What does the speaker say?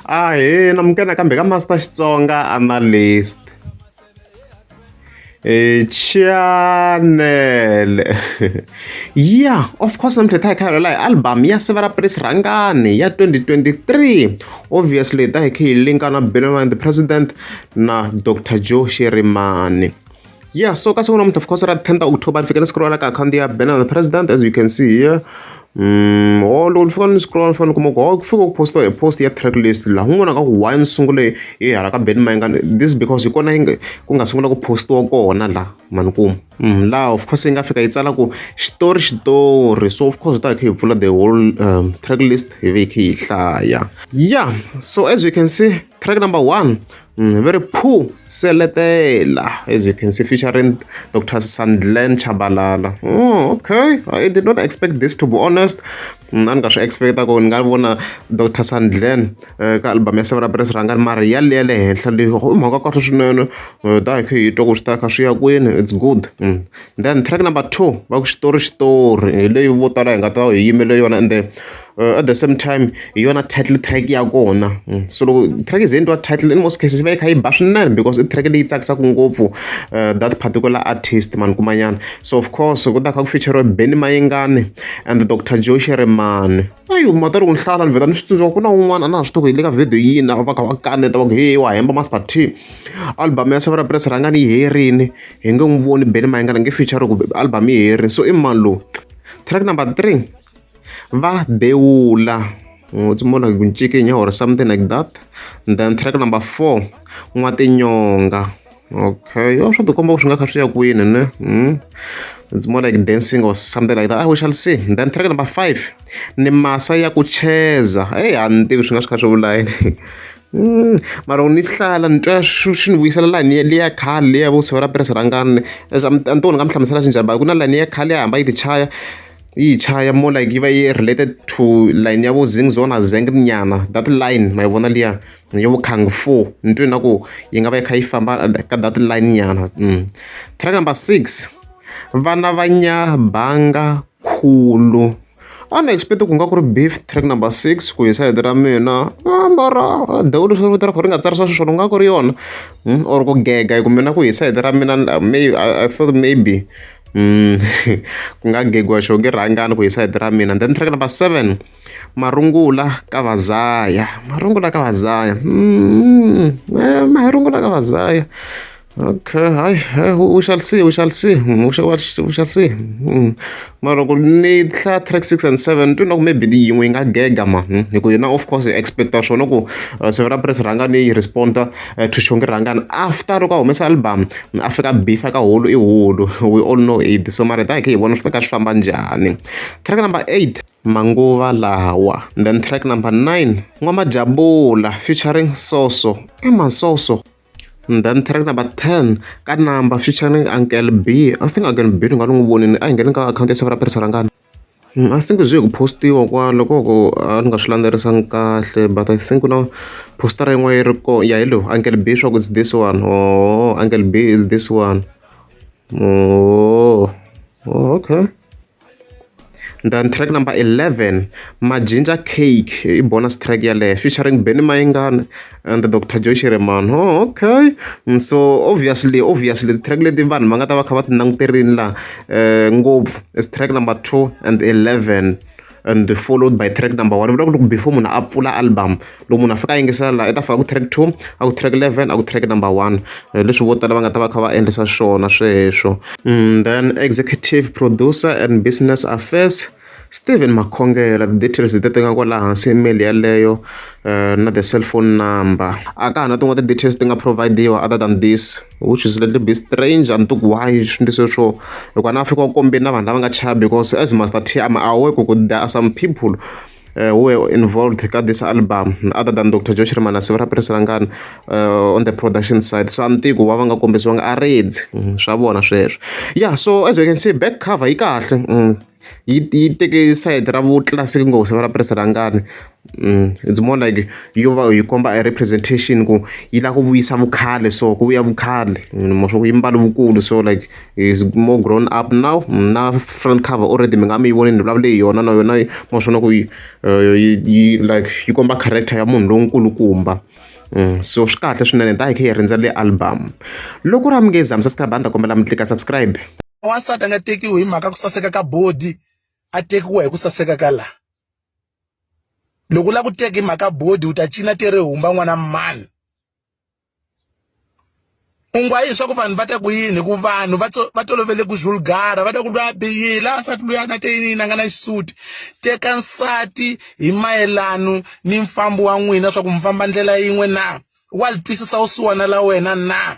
Ahee namukela nakambe ka Master Xitsonga Analyst channel ya of course namuntlha hi ta hi kha hi hi album ya Siva ra Prince Rhangani ya 2023 obviously hi ta hi kha hi linka na Benny the President na Doctor Joe Shirimani. Yeah, so ka siku namuntlha of course ra 10 ta October ni fike ni scrolla ka akhawunti ya Benny the President as you can see here. Oh loko ni fika ni scroll ni fika ni kuma ku oh ku fika ku postiwa hi post ya track list laha ku nga ka ku why ni sungule hi hala ka Benny Mayengani this is because hi kona yi nga ku nga sungula ku postiwa kona laha ma ni kuma laha of course yi nga fika yi tsala ku xitori xitori so of course hi ta hi kha hi pfula the whole track list hi ve hi kha hi hlaya yeah so as you can see track number 1 va ri phu seletela as you can see featuring Doctor Sandlen Chabalala. Oh, okay. I did not expect this to be honest. A ni nga swi expect ku ni nga vona Doctor Sandlen ka album ya Siva ra Prince Rhangani mara yaleyo ya le henhla leyi i mhaka kahle swinene ta hi kha hi twa ku swi ta kha swi ya kwini it's good. Then track number 2 va ku xitori xitori hi leyi vo tala hi nga ta hi yimele yona ende at the same time hi yona title track ya kona. So loko track yi ze yi endliwa title in most cases yi va yi kha yi ba swinene because i track leyi tsakisaka ngopfu that particular artist ma ni kuma nyana. So of course ku ta kha ku feature-riwa Benny Mayengani and Doctor Joe Shirimani. Eyi mhaka loko ni hlaya ni vheta ni swi tsundzuka ku na un'wana a na ha swi tivi ku hi le ka video yini va kha va kaneta va ku he wa hemba Master T album ya Siva ra Prince Rhangani yi herile hi nge n'wi voni Benny Mayengani nge feature ku album yi herile so i mani lowu. Track number 3 va dewula it's more like ncikinya or something like that. And then track number 4 n'watinyonga okay yo swi tikomba ku swi nga kha swi ya kwini ne it's more like dancing or something like that. We shall see. Then track number 5 ni masa ya ku cheza hey a ni tivi swi nga swi kha swi vula yini. Mara loko ni hlaya ni twa swi ni vuyisela layeni liya khale liya vo Siva ra Prince Rhangani a ni tivi ni nga mi hlamusela xinjhani but ku na layeni ya khale ya hamba yi ti chaya yi chaya more like yi va yi related to line ya vo Zingzona Zeng nyana that line ma yi vona liya ya vo Kung Fu ni twe na ku yi nga va yi kha yi famba ka that line nyana. Track number 6 vana va Nyabanga khulu a ni expect ku nga ku ri beef track number 6 ku hi sayiti ra mina mara dewulu swi vito ra kho ri nga tsarisiwa xiswona ku nga ku ri yona or ku gega hi ku mina ku hi sayiti ra mina maybe I thought maybe ku nga gegiwa Xongi Rhangani ku hi sayiti ra mina. Then track number 7 marungula ka vazaya marungula ka vazaya marungula ka vazaya okay hayi we shall see we shall see we shall see. Mara loko ni hlaya track 6 and 7 twi na ku maybe yin'we yi nga gega ma hi ku yena of course hi expect-a swona ku Siva ra Prince Rhangani yi respond-a to Xongi Rhangani after loko a humesa album a fika beef ka hulu i hulu we all know it so mara hi ta hi kha hi vona swi ta kha swi famba njhani. Track number 8 manguva lawa then track number 9 N'wamajabula featuring Soso i Masoso. And then track number 10 ka number featuring Uncle B. I think Uncle B ni nga ni n'wi vonini a hi ngheni ka akhawunti ya Siva ra Prince Rhangani. I think byi hi ku postiwa kwala ko ku a ni nga swi landzelerisangi kahle but I think ku na postara yin'wana yi ri kona ya hi lowu Uncle B swa ku it's this one oh Uncle B is this one oh, oh okay. Then track number 11 Majinja Cake i bonus track yaleyo featuring Benny Mayengani and Dr Joe Shirimani. Oh okay so obviously track leti vanhu va nga ta va kha va ti languterini laha ngopfu is track number 2 and 11 and followed by track number 1. Vula ku loko before munhu a pfula album loko munhu a fika a yingisela laha i ta fika ku track 2 a ku track 11 a ku track number 1 leswi vo tala va nga ta va kha va endlisa swona sweswo. Then executive producer and business affairs Stephen Makhongela details leti nga kwala hansi email yaleyo na the cell phone number. A ka ha na tin'wana ti-details ti nga provide-iwa other than this which is a little bit strange a ni tivi ku why swi endlise swo hikuva na fika u kombeni na vanhu lava nga chaya because as Master T I'm aware ku there are some people who were involved ka this album other than Dr Joe Shirimani na Siva ra Prince Rhangani on the production side so a ni tivi ku va va nga kombisiwanga a redzi swa vona sweswo. Yeah so as you can see back cover yi kahle. Yi yi teke sayiti ra vu classic ngopfu Siva ra Prince Rhangani it's more like yo va hi komba a representation ku yi lava ku vuyisa vukhale so ku vuya vukhale ma swo yi mbale vukulu so like is more grown up now na front cover already mi nga mi yi vonile ni vulavule hi yona na yona ma swi vona ku yi yi like yi komba character ya munhu lonkulukumba. So swi kahle swinene hi ta hi kha hi rindza le album loko ri a mi nge za mi subscribe a ni ta kombela mi tlika subscribe. Wansati a nga tekiwi hi mhaka ku saseka ka body a tekiwa hi ku saseka ka la loko u lava ku teka hi mhaka body u ta cina tere humba n'wana mani u ngwa yini swa ku vanhu va ta ku yini hi ku vanhu va va tolovele ku vulgar va ta ku lwa biyile a nsati luya nga te yini a nga na xisuti teka nsati hi mayelano ni mfambo wa n'wina swa ku mi famba ndlela yin'we na wa li twisisa vusiwana la wena na.